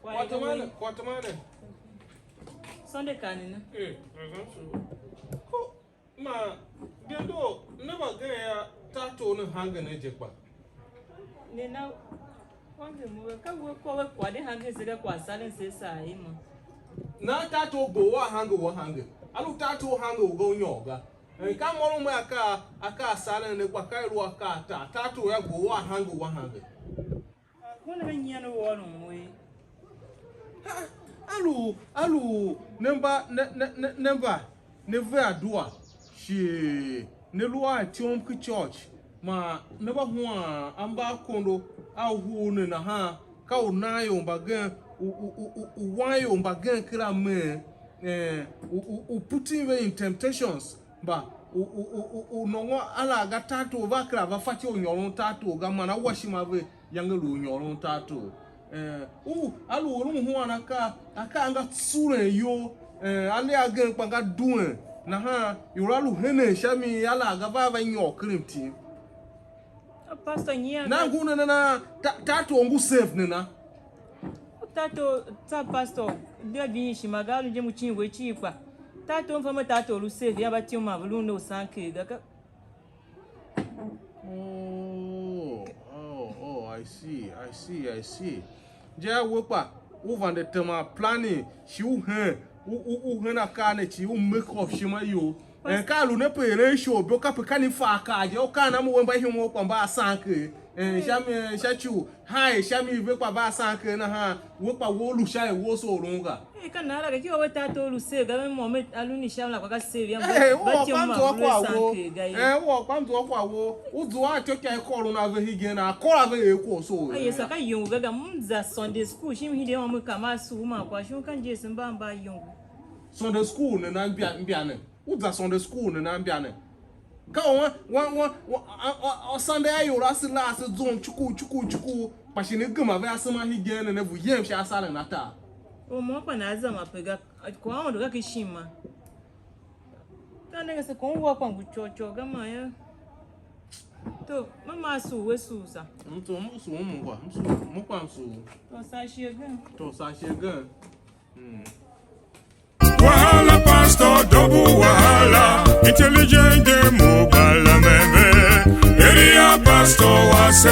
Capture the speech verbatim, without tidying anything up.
Kwatamane, kwatamane. Sunday kani na. Eh, azam su. Ko ma gendo ne mbagen ya tato ne hange ne je kpa. Ne na wange mo ka we ko we kwa de hange se ga kwa salen se sa ima. Na tato gbo wa hange wa hange. Alu tato hange u ga u nyôr ga. Eh, ka mo lu me aka aka salen ne kwa ka i lu aka ta. Tato ya gbo wa hange wa hange. Una ve nyian u ôron we. A lu a lu ne mba ne ne ne ne mba ne ve adua shi ne lu a ityom ki church ma ne mba huan amba kondo a uhur ne nahan ka u nan ior mbagen u u u u u wan ior mbagen kera mee eh, u u u putting ve in temptations mba u u u u u nôngo ala ga tartor va kera va fatyô u nyôron tartor ga man a wa ishima ve yange lu u nyôron tartor. Eh, u a lu eren huan akaa akaa nga tsuren iyol eh, ale agen kpa nga duen nahan ior a lu henen sha mi ala ga va va nyôr ken mtim. Pastor nyian. Na ngu ne na na tartor ngu safe ne na. Tato tsa pastor dia vin ishima ga lu je mu cin we cii kpa tato mfa me tato lu safe ya ba tim ma ve lu ne u san ker ga ka. Oh, oh, oh, I see, I see, I see. Je a we kpa u vande tema planning shi u hen u u u hen akaa ne cii u make up shima iyol. Eh, ka lu ne pe eren ishor bo kape ka ni fa akaa je u kaa na mo we mba ihom kpa mba a san ker. Eh, sha mi eh, sha ci u hai sha mi ve kpa va a san ker nahan we kpa wo lu sha e wo so lun ga. Eh, ka nan la ga ki wa we tato lu se ga me mo me a lu ni sha la kwa ka se via mba Eh, ba wo che kpa ma mtu lu akwa san wo. Ker ga ye. Eh, wo kpa mtu akwa wo. U zua a tyo kya i kôr una ve hegen a kôr a ve er kwagh so. Aye sa ka yongo ga ga m za Sunday school shi m hide ma me ka ma su ma kwa shi u ka nje se mba mba yongo. Sunday school ne na mbia mbia ne. U za Sunday school ne na mbia ne. Ka u wan wan wan wan- a- a- a Sunday a ior ase la ase zon chuku chuku chuku kpa shi ne gema ve asema hegen ne ne vu yem sha asaren atar. U mo kpa na za ma pe ga. Kwagh a Aôndo ka ki shima. Ka nenge se kon wua kpa ngu cor cor ga man ya. To, me ma sugh we sugh sa. M tso m sugh m ngwa, m sugh m kpa m sugh. To sa shie gen. To sa shie gen. Mm. Wahala pastor double wahala, intelligent game mobile member. Area pastor was